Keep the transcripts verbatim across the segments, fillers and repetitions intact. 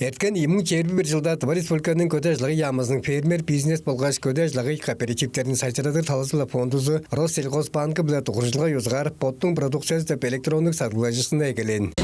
Эрткен ийи муң чээрби бир чылда Тыва Республиканың Көдээ ажыл-агый яамызының фермер бизнес болгаш көдээ ажыл-агый кооперативтерин сайзырадыр талазы-биле фондузу Россельхозбанк-биле дугуржулга ёзугаар «Боттуң продукциязы» деп электроннуг садыглажыышкынны эгелээн.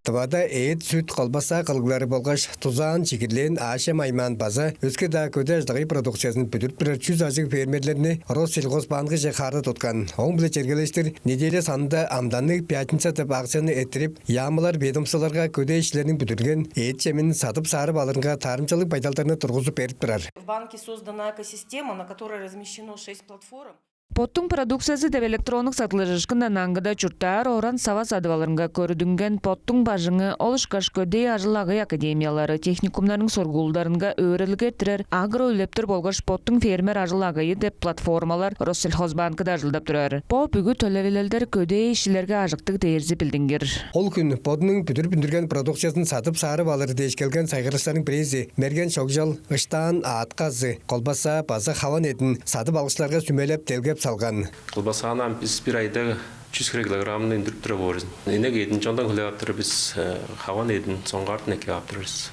Тывада эът, сүт, колбаса кылыглары болгаш тузаан, чигирлээн аъш-чем аймаан база өске-даа көдээ ажыл-агый продукциязын бүдүрүп турар чүс ажыг фермерлерни Россельхозбанкыже хаара туткан. Ооң-биле чергелештир неделя санында «Амданныг пятница» деп акцияны эрттирип, яамылар ведомстволарга көдээ ишчилерниң бүдүрген эът-чемин садып-саарып алырынга таарымчалыг байдалдарны тургузуп берип турар. В банке создана экосистема, на которой размещено шесть платформ. «Боттуң продукциязы» деп электроннуг садыглажыышкындан аңгыда чурттаар оран-сава садып алырынга көрүдүнген «Боттуң бажыңы», ол ышкаш көдээ ажыл-агый академиялары, техникумнарның сургуулдарынга өөредилге эрттирер «Агроүлептер» болгаш «Боттуң фермер ажыл-агыйы» деп платформалар Россельхозбанкыда ажылдап турар. Бо бүгү төлевилелдер көдээ ишчилерге ажыктыг дээрзи билдингир. Ол хүн бодунуң бүдүрүп үндүрген продукциязын садып-саарып алыр дээш келген сайгарлыкчыларның бирээзи Мерген Шогжал ыштаан аът казы, колбаса база хаван эъдин садып алыкчыларга сүмелеп, делгеп салган. Колбасаны ам бис бир айда чүс хире килограммны үндүрүп тура боор бис. Инек эъдин чондан хүлээп ап турар бис, э, хаван эъдин соңгаартан эккеп ап турар бис.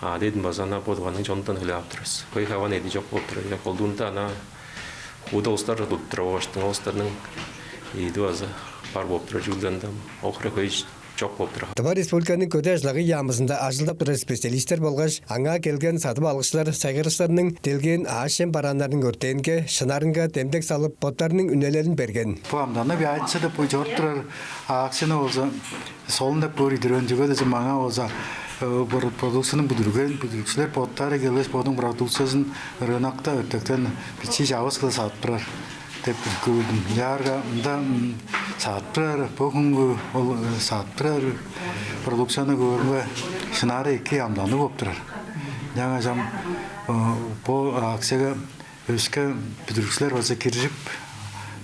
Аът эъдин база ана бо Тываның чонундан хүлээп ап турар бис. Хөй хаван эъди чок болуп турар. Колдуунда ана хууда улустар тудуп турар болгаш, ол улустарның эъди база бар болуп турар. Чүгле ында ол хире хөй чок болуп турар. Тыва Республиканың Көдээ ажыл-агый яамызында ажылдап турар специалистер болгаш аңаа келген садып алыкчылар сайгарлыкчыларның делгээн аъш-чем барааннарының өртээнге, шынарынга демдек салып, боттарының үнелелин берген. Бо «Амданныг пятница» деп бо чоруп турар акцияны болза солун деп көөр идирген, чүге дээш маңаа болза, э, бир продукцияны бүдүрген бүдүрүкчүлер боттары келгеш, бодунуң продукциязын рынокта өртектен бичии чавыс кылдыр садып турар деп көрдүм. Ынчаарга мында, м, садып турар, бо хүнгү ол, э, садып турар продукцияны көөрүмге, шынары эки амданныг болуп турар. Ынчангаш ам, э, бо акцияга өске бүдүрүкчүлер база киржип,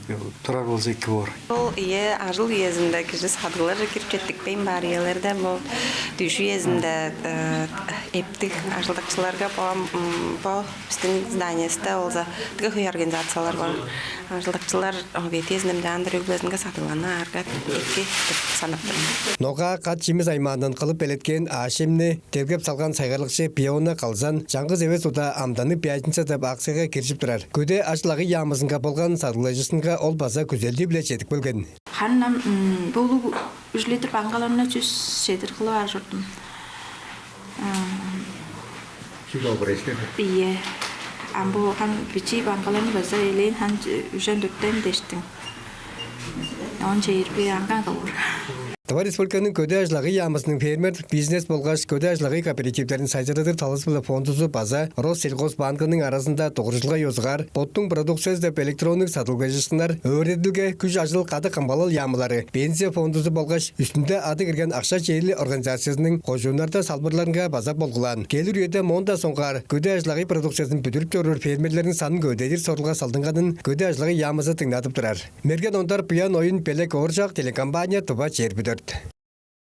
э, турар болза эки боор. Ол ийе, ажыл үезинде кижи садыгларже кирип четтикпейн баар үелерде, бо дүш үезинде, э, эптиг ажылдакчыларга бо, м, бо бистиң зданиевисте болза дыка хөй организациялар бар. Ажылдакчылар обед үезинде, мынчаандыр өг-бүлезинге садыгланып аарга эки деп санап тур мен. Ногаа, кат-чимис аймаандан кылып белеткээн аъш-чемни делгеп салган сайгарлыкчы Пиона Калзан чаңгыс эвес удаа «Амданныг пятница» деп акцияга киржип турар. Көдээ ажыл-агый яамызынга болган садыглажыышкынга ол база күзелдии-биле чедип келген. Харын ам, м, бо улуг үш литр банкаларны чүс чедир кылып аар чордум. Ам, чүл ол бир эстер. Ийе. Ам бо харын бичии банкаларны база элээн харын үжен-дөртен дээштиң. Он чээрби аңган кылыр. Тыва Республиканың Көдээ ажыл-агый яамызының фермер бизнес болгаш көдээ ажыл-агый кооперативтерин сайзырадыр талазы-биле фондузу база Россельхозбанкының аразында дугуржулга ёзугаар «Боттуң продукциязы» деп электроннуг садыглажыышкыннар Өөредилге, Күш-ажыл, Кадык камгалал яамылары, Пенсия фондузу болгаш үстүнде ады кирген акша-чээли организациязының кожууннарда салбырларынга база болгулаан. Келир үеде моон-даа соңгаар көдээ ажыл-агый продукциязын бүдүрүп чоруур фермерлерниң санын көвүдедир сорулга салдынганын Көдээ ажыл-агый яамызы дыңнадып турар. Мерген Ондар, Буян Оюн, Белек Ооржак, телекомпания «Тыва чээрби дөрт».